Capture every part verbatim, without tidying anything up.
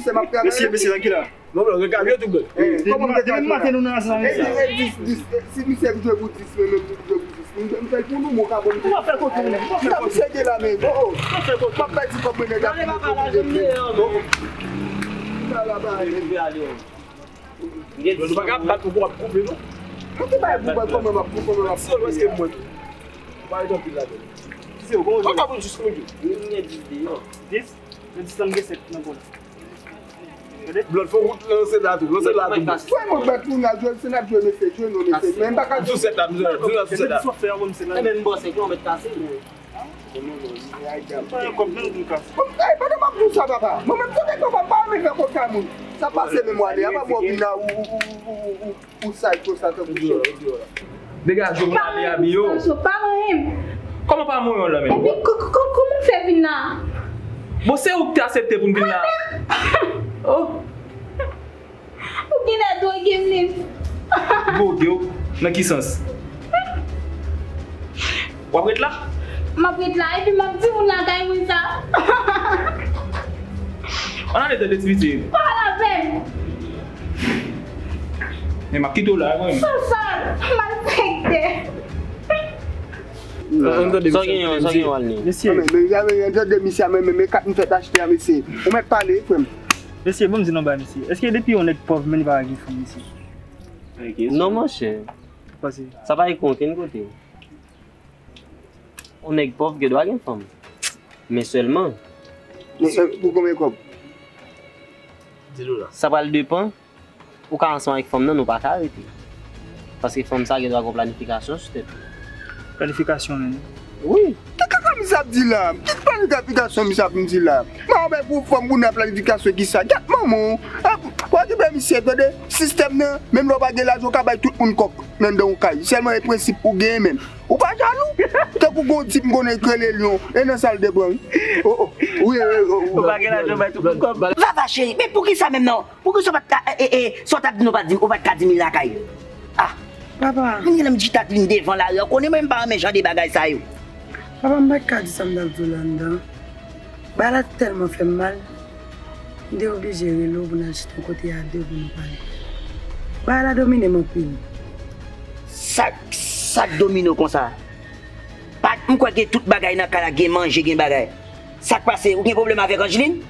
misye m ap travay. Mesye, mesye, nan ki la? Non, non, regade, yo tou bon. Eh, kòman m te ka jwe la? Demen maten nou nan ansanm, mesye. Eh, eh, dis, dis, eh, si misye jwe pou dis, mwen menm pou jwe pou dis. M, m fè l pou nou, mwen ka bon. Ou pa fè kote ou menm, ou pa fè kote. Misye gen la, men, oh, oh. Ou pa fè kote. M ap pèdi kòb mwen nèg ap. Ale, papa, la, jwenn meyè, non. Ala ba. Mwen vle ale, oh. Yo, nou pa ka bat ou, w ap koupe, non? Mwen ki bay pou mwen, kòman m ap, kòman m ap koupe? Si yo lwès ke mwen tou. Ou pa ret anpil ladan. Si yo, kòman ou jwenn? Kòman pou jis mwen tou? Mwen gen dis deyò. Dis? Nan dis lan, m gen sèt nan kò la. Gade. Blòd, fò w lanse la tou, lanse la tou. Wè, mwen bat pou n al jwe, se n ap jwe, mesye, jwe non, mesye. Men m pa ka. Sou sèt la, m jwe, jwe sou sèt la. Ebyen, m bò sèt la, w mèt kase, men. Ay, pandan m ap di w sa, papa. Mwen menm, tou nèg yo pa, pa renmen fè koka moun. Sa pase menm w ale, apa mwen vin la, ou, ou, ou, ou, ou, ou, ou saj konsa tankou chen. Degaje w, mwen ale, Abi, yo. Pancho, pa manyen m. Kòman pa manyen w la menm? Epi, ko-, ko-, ko-, kòman w fè vin la? Bon, se ou ki te aksepte pou n vin la. Oh. Ou genlè dwoge m, Lim. Dwoge w? Nan ki sans? W ap ret la? M ap ret la, epi m ap di moun lakay mwen sa. Ann ale tande ti pitit. Pale avè m. Men m ap kite w la, mwen. Sansal, malfektè. Sa w genyen, sa w genyen, Walny? Mesye. Men, men, men, men, tande misye a, men, men, men kat m fèk achte a, mesye. Ou mèt pale, frè m. Mesye, ban m di nou yon bagay, mesye. Èske depi yon nèg pòv, men li pa ka gen fanm, mesye? Non, monchè. Pase. Sa pa ekri okenn kote. Yon nèg pòv gen dwa gen fanm. Men sèlman. Men, euh, pou konbyen kòb? Di nou la. Sa pral depann. Ou ka ansanm avèk fanm nan, nou pa ka rete. Paske fanm sa gen dwa gen planifikasyon sou tèt li. Planifikasyon menm? Wi. Kaka m Sa ap di la? Ki planifikasyon misye ap di la? Mwen bay pou fanm pou nan planifikasyon ki sa? Gad manman w. Ap, w okipe misye, tande? Sistèm nan, menm lè w pa gen lajan, w ka bay tout moun kòk nan dan w kay. Sèlman e prensip ou genyen, menn. Ou pa jalou? Tankou gon tip m konnen k rele Lyon, e nan sa l te pran, wi. O, o, wi, wi, o, o. Ou pa gen lajan, bay tout moun kòb. Vava cheri, men poukisa menm non? Poukisa w pa t ka, e, e, e, sa w t ap di nou pa t di, ou pa t ka di m li lakay? Ah. Papa. Menm lè m chita vin devan lari a, ou konnen mwen m pa renmen jan de bagay sa yo. Papa, m pa t ka di sa m t ap di w la anndan. Bagay la tèlman fè m mal, m te oblije rele w pou n al chita yon kote a de pou nou pale. Bagay la domine m anpil. Sa, sa k domine w konsa? Pa, m kwè gen tout bagay nan kay la, gen manje, gen bagay. Sa k pase? Ou gen pwoblèm avèk Angeline?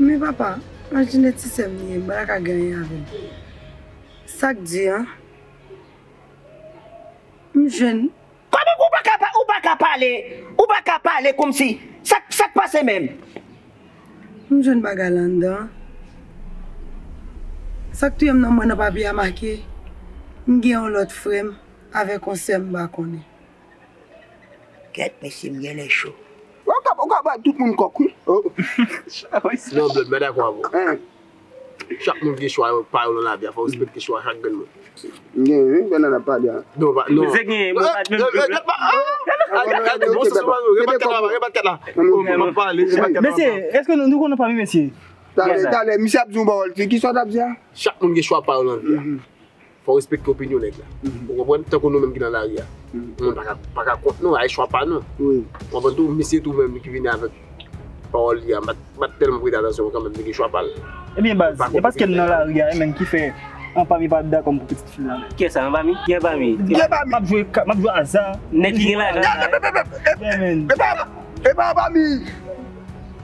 Men papa, Angeline se ti sè m li ye, m pa ta ka gen anyen avè l. Sa k di an? M jwenn. Kòman ou pa ka pa, ou pa ka pale, ou pa ka pale kòmsi, sa, sa k pase menm? M jwenn bagay la anndan. Sa k touye m nan mwen nan papye a make, m gen yon lòt frè m avèk yon sè m pa konnen. Kèt, mesye, m genlè cho. Ou ka, ou ka bay tout moun kòk, wi. Oh. Non, Blood, mwen dakò avè w. Hein. Chak moun gen chwa pa yo nan lavi a, fò w respekte chwa chak grenn moun. Gen, wi, grenn nan ap pale a. Non, pa, non. Misye gen, bon, pa menm gwoup la. Mesye, èske nou, nou konn anpami, mesye? Talè, talè, misye ap di yon pawòl, se ki sa w t ap di a? Chak moun gen chwa pa yo nan vi a. Fò w respekte opinyon nèg la. Ou konprann? Tankou nou menm ki nan lari a. Moun pa ka, pa ka kont nou, ay chwa pa nou. Ou konprann tou, misye tou menm ki vini avèk pawòl li a, m pa t, m pa t tèlman prete atansyon, men kanmenm, li gen chwa pa l. Ebyen, baz, e paske m nan lari a, e menm ki fè anpami pa dakò m pou pitit fi la. Kiyès sa, anpami? Ki anpami? M ap jwe, m ap jwe aza. Nèg ki gen lajan. Yeah, man. E pa, e pa anpami.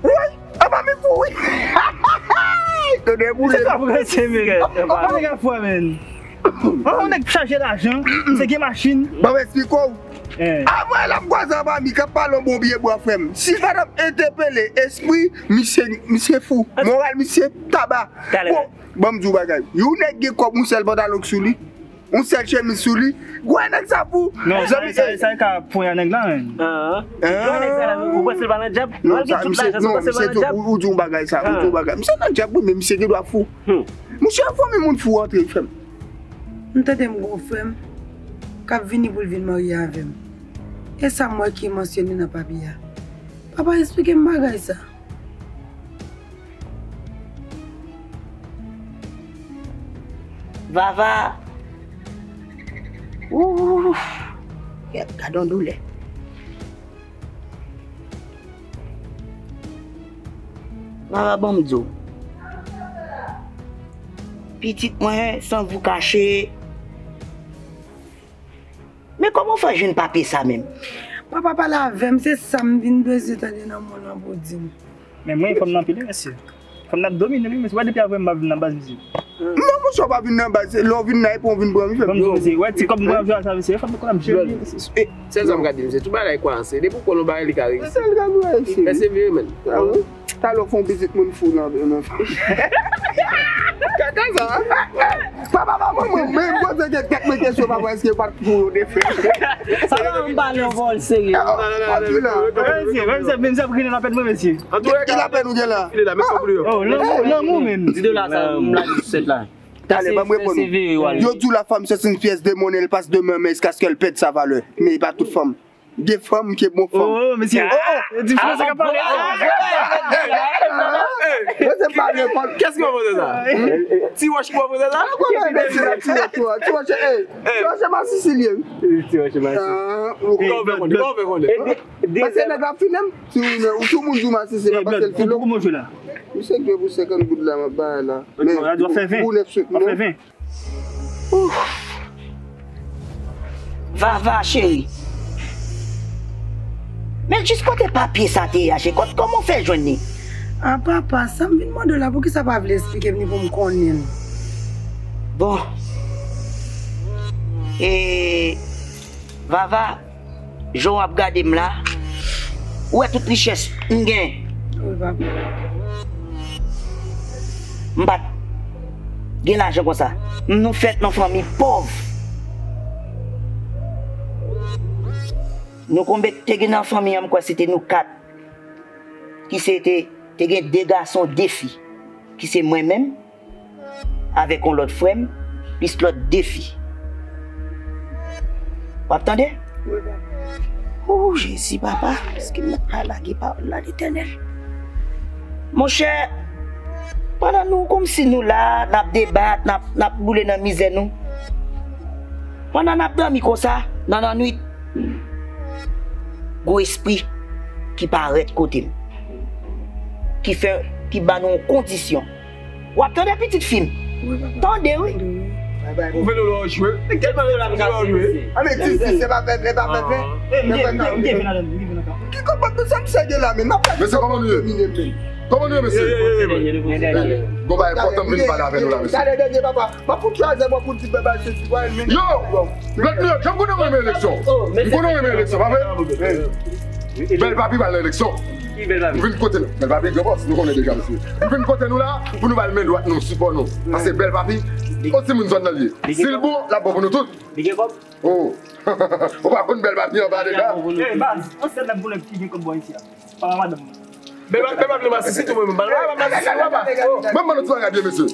Woy! Apa mi pou wi. Tande boule. Se pa vre, se vre. Apa nèg ap fè, men? An, yon nèg chaje lajan, misye gen machin. Ban m esplike w. Apre la m kwaze anba mi k ap pale yon bon pye bwa, frè m. Si l pa t ap entèpele espri, misye, misye fou. Moral misye taba. Bon, ban m di w bagay. Yon nèg gen kòb, yon sèl pantalon k sou li. Yon sèl chemiz sou li. Gwa nèg sa fou. Non, sa, sa, sa ka ponya nèg la, men. Gwa nèg sa la, ou panse l pa nan djab? Non, sa, misye, non, misye, ou, ou di yon bagay sa, ou di yon bagay. Misye nan djab, wi, men misye gen dwa fou. Misye fanmi moun fou antre, frè m. M tande m gon frè m k ap vini pou l vin marye avè m. E sa m wè ki mansyone nan papye a. Papa, esplike m bagay sa. Vava. Ouf. Kèt, gad yon doulè. Vava, ban m di w. Pitit mwen, san vou kache. Men kòman w fè jwenn papye sa menm? Papa pale avè m, se sa m vin bezwen tande nan mond lan pou di m. Men mwen, fanm nan anpil, wi, mesye. Fanm nan ap domine, wi, mesye. Wè, depi avè m, m pa vin nan baz, mesye. Non, monchè, w pa vin nan baz. Se lè w vin la, epi w vin pran, wi, frè m. Ban m di w, mesye. Wè, ti kòb mwen ap jwe a sa, mesye. Fanm nan ap cheri, mesye. E, sèl sa m ka di, mesye. Tout bagay kwaze. Depi w kwè nan bagay, li ka reyisi. Se sèl ka vre, mesye. Mèsi, vre, men. Ah, wi. Talè w fè yon pitit moun fou nan, nan. Kaka sa. Papa, papa, manman, men m poze kèk, kèk mwen kesyon, papa, èske yo pa t pou yo te fè? Papa, m pale yon pawòl serye. Mesye, mesye, mesye ap grenn lapèn mwen, mesye. Ki lapèn ou gen la? Oh, lanmou, lanmou, men. Di dola sa, m la di sèt la. Talè, ban m reponn ou. Yo di w la femme c'est une pièce de monnaie, elle passe de main en main jusqu'à ce qu'elle perde sa valeur. Men e pa tout fanm. Gen fanm ki bon fanm. Oh, mesye. Oh, oh. Di franse ka pale. Mwen se pale fanm. Kès ki pwopoze sa? Ti Wòch ki pwopoze sa? Ti Wòch, Ti Wòch, eh, Ti Wòch se masisi li ye. Ti Wòch se masisi. Kòman w fè konnen? Kòman w fè konnen? Paske nèg la file m. Si ou, ou sou moun di w masisi, se pa paske l file w. Misye gen pou senkant goud la, m ap bay la. Men ou nèf sou non. Ouf. Vava, cheri. Men jis kote papye sa te ye a, cheri? Kòman w fè jwenn li? A papa, sa m vin mande w la, poukisa w pa vle esplike m li pou m konnen l? Bon. E, Vava, jan w ap gade m la, ou wè tout richès m gen. Wi, papa. M pa t gen lajan konsa. Nou fèt nan fanmi pòv. Nou konbyen te gen nan fanmi an, m kwè se te nou kat. Ki se te, te gen de gason, de fi. Ki se mwen menm, avèk yon lòt frè m, plis lòt de fi. W ap tande? Wi, papa. Ou, Jezi, papa, èske m pa lage pawòl la, Letènèl? Monchè, pandan nou, kòmsi nou la, n ap debat, n ap, n ap boule nan mizè nou. Pandan n ap dòmi konsa, nan lannwit, gwo espri ki parèt kote m, ki fè, ki ban nou yon kondisyon. W ap tande, pitit fi m? Wi, papa. Tande, wi. Ou vle lò jwe? Kèl manje la ka jwe? Ane, ti, ti, se pa fè, se pa fè, fè. Ki konpòtman sa misye gen la, men? M ap gade. Mesye, kòman nou ye? Kòman nou ye, mesye? Gon bagay enpòtan m vin pale avè nou la, mesye. Gade dènye, papa. M ap fout kraze bò pou di bèbèl se ti bwa, men. Yo! Black New York, jan m konnen w renmen eleksyon. M konnen w renmen eleksyon, pa vre? Bèl Papi pral nan eleksyon. Ki Bèl Papi? M vin kote nou. Bèl Papi, gran bòs, nou konnen deja, mesye. M vin kote nou la, pou nou ba l men dwat nou, sipò nou. Paske Bèl Papi, yon timoun zòn nan l ye. Si l bon, l ap bon pou nou tout. Li gen kòb? Oh. Ou pa konn Bèl Papi anba deja? Eh, baz, ansèt la pou nèg ki gen kòb bò isi a. Pa madanm mwen. Bèl Papi, Bèl Papi, nou masisi tou, mwen, mwen, mwen, mwen, mwen, mwen. Menm ban nou ti bagay byen, mesye.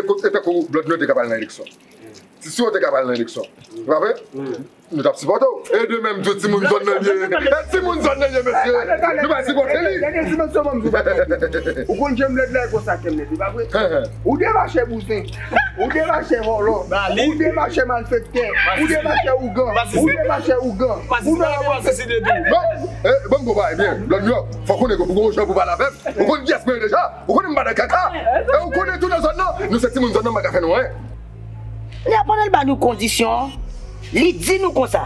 Ekout, e tankou Blood New York te ka pral nan eleksyon. Si, si w te ka pral nan eleksyon. Se pa vre? Nou t ap sipòte w. E de menm tou, timoun zòn nan li ye. E timoun zòn nan li ye, mesye. Nou pa sipòte li. Gade dimansyon ban m di w bagay. Ou konn jan m lèd la, e konsa ke m lèd, li pa vre? Ou devache bouzen. Ou devache vòlò. Ou devache malfektè. Ou devache ougan. Ou devache ougan. Ou nan la masisi de tou. Non. Eh, ban m gon bagay byen. Blood New York, fò konnen ke pou gon jan pou pale avè m. Ou konn kiyès mwen ye deja. Ou konnen m pa nan kaka. E ou konnen tou nan zòn nan. Nou se timoun zòn nan, m pa ka fè nou anyen. Li ap ann ba nou kondisyon an. Li di nou konsa.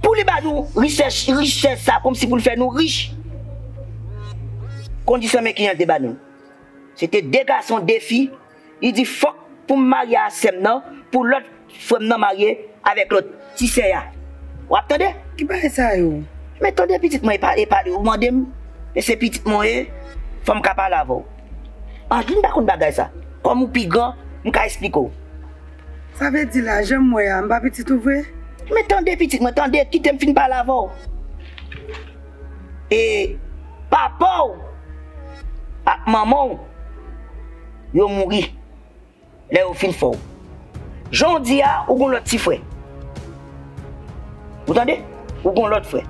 Pou li ba nou richès, richès sa kòmsi pou l fè nou rich. Kondisyon men ki jan l te ba nou. Se te de gason, de fi. Li di, fòk pou m marye a sè m nan, pou lòt frè m nan marye avèk lòt ti sè a. W ap tande? Ki bagay sa yo? Men tande pitit mwen, e pa, e pa, ou mande m, e se pitit mwen ye, fò m ka pale avè w. Angeline pa konn bagay sa. Kòm ou pi gran, m ka esplike w. Sa vle di lajan m wè a, m pa pitit ou vre? Men tande pitit mwen, tande, kite m fin pale avè w. E papa w ak manman w, yo mouri lè yo fin fè w. Jan w di a, ou gon lòt ti frè. Ou tande? Ou gon lòt frè.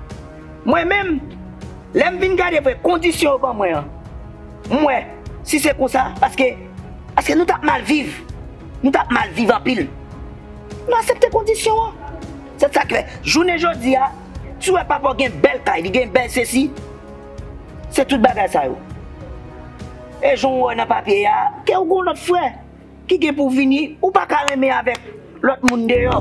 Mwen menm, lè m vin gade vre kondisyon yo ban mwen an, m wè, si se konsa, paske, paske nou t ap mal viv. Nou t ap mal viv anpil. Nou aksepte kondisyon an. Se sa k fè, jounen jodi a, si w wè papa w gen bèl kay, li gen bèl sesi, se tout bagay sa yo. E jan w wè nan papye a, ke ou gon lòt frè ki gen pou vini, ou pa ka renmen avèk lòt moun deyò.